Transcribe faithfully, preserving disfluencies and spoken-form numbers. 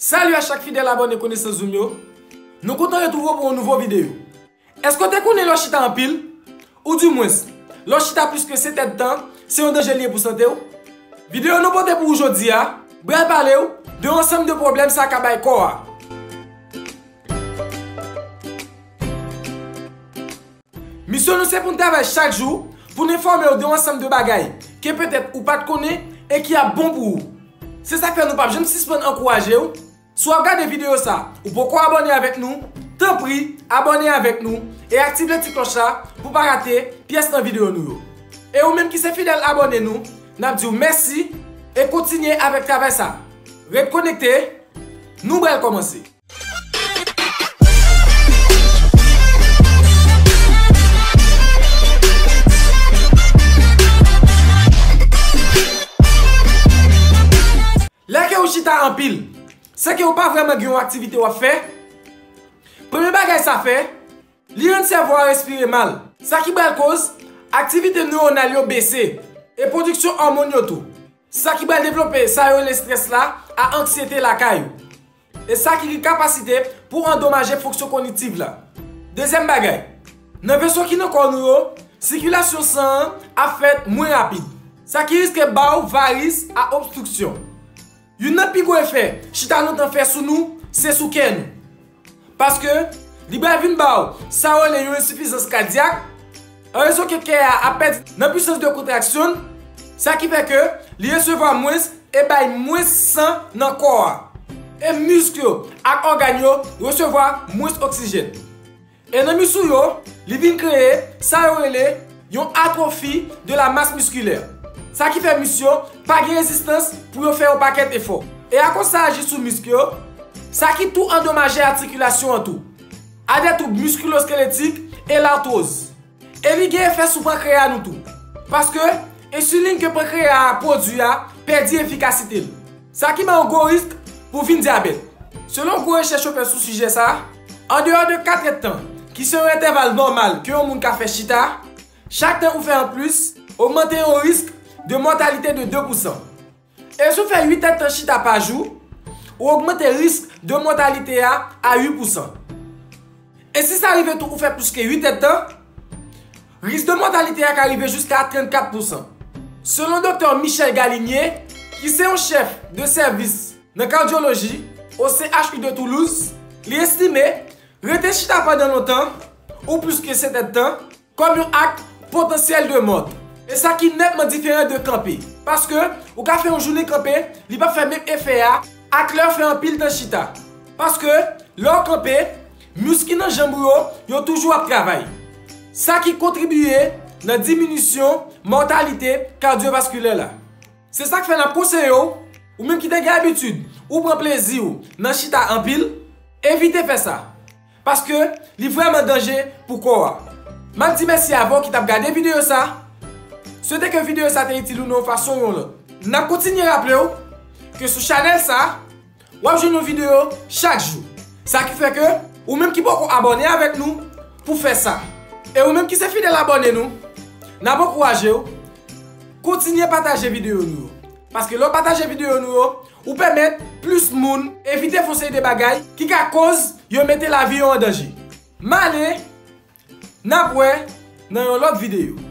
Salut à chaque fidèle abonné Konesans Zoom yo. Nou kontan retwouve w pou yon nouvo videyo. Èske w te konnen lè w chita anpil? Ou dimwens, lè w chita plis ke sèt èdtan, se yon danje li ye pou sante w? Videyo nou pote pou ou jodi a, pral pale w de yon ansanm de pwoblèm sa ka bay kò a. Misyon nou se pou n travay chak jou pou n enfòme w de yon ansanm de bagay ke petèt ou pa t konnen e ki ap bon pou ou. Se sa k fè nou p ap janm sispann ankouraje w. Si w ap gade videyo sa, ou poko abòne avèk nou, tanpri, abòne avèk nou e aktive ti klòch la pou w pa rate pyès nan videyo nou yo. E ou menm ki se fidèl abòne nou, n ap di w mèsi e kontinye avèk travay sa. Ret konekte, nou pral kòmanse. Lè ke ou chita anpil, se ke ou pa vrèman gen yon aktivite w ap fè. Premye bagay sa fè, li rann sèvo a respire mal. Sa ki pral koz aktivite newonal yo bese e pwodiksyon òmòn yo tou. Sa ki pral devlope sa yo rele estrès la a anksyete lakay ou. E sa ki gen kapasite pou andomaje fonksyon kognitiv la. Dezyèm bagay, nan veso ki nan kò nou yo, sikilasyon san an ap fèt mwen rapid. Sa ki riske ba w varis a obstriksyon. Youn nan pi gwo efè chita lontan fè sou nou, se sou kè nou. Paske li pral vin ba w sa yo rele yon ensifizans kadyak, an rezon ke kè a ap pèdi nan pwisans de kontraksyon l, sa ki fè ke li resevwa mwens e bay mwens san nan kò a. E misk yo ak ògàn yo resevwa mwens oksijèn. E nan mis ou yo, li vin kreye sa yo rele yon atwofi de la mas miskilè. Sa ki fè mis yo pa gen rezistans pou yo fè yon pakèt efò. E akoz sa aji sou misk yo, sa ki tou andomaje atikilasyon an tou. A dè twoub miskiloskeletik e latwoz. E li gen efè sou pankreya nou tou. Paske ensilin ke pankreya a pwodui a pèdi efikasite l. Sa ki ba w gwo risk pou vin dyabèt. Selon gwo rechèch yo fè sou sijè sa, andeyò de kat èdtan, ki se yon entèval nòmal ke yon moun ka fè chita, chak tan ou fè anplis, ogmante yon risk de mòtalite de de pousan. E si w fè uit èdtan chita pa jou, ou ogmante risk de mòtalite a a uit pousan. E si sa rive tou ou fè plis ke uit èdtan, risk de mòtalite a ka rive jiska trannkat pousan. Selon Doktè Michel Galinier, ki se yon chèf de sèvis nan kadyoloji o C H U de Toulouse, li estime rete chita pandan lontan, ou plis ke sèt èdtan, kòm yon ak potansyèl de mòt. E sa ki nètman diferan de kanpe. Paske ou ka fè yon jounen kanpe, li p ap fè menm efè a ak lè w fè anpil tan chita. Paske lè w kanpe, misk ki nan janm ou yo, yo toujou ap travay. Sa ki kontribiye nan diminisyon mòtalite kadyovaskilè la. Se sa k fè n ap konseye w, ou menm ki te gen abitid ou pran plezi w nan chita anpil, evite fè sa. Paske li vrèman danje pou kò a. M ap di mèsi avè w ki t ap gade videyo sa. Swete ke videyo sa te itil ou nan yon fason ou yon lòt. N ap kontinye raple w ke sou chanèl sa, w ap jwenn yon videyo chak jou. Sa ki fè ke ou menm ki poko abòne avèk nou pou fè sa. E ou menm ki se fidèl abòne nou, n ap ankouraje w kontinye pataje videyo nou yo. Paske lè w pataje videyo nou yo, ou pèmèt plis moun evite fè yon seri de bagay ki ka koz yo mete lavi yo an danje. M ale, n ap wè nan yon lòt videyo.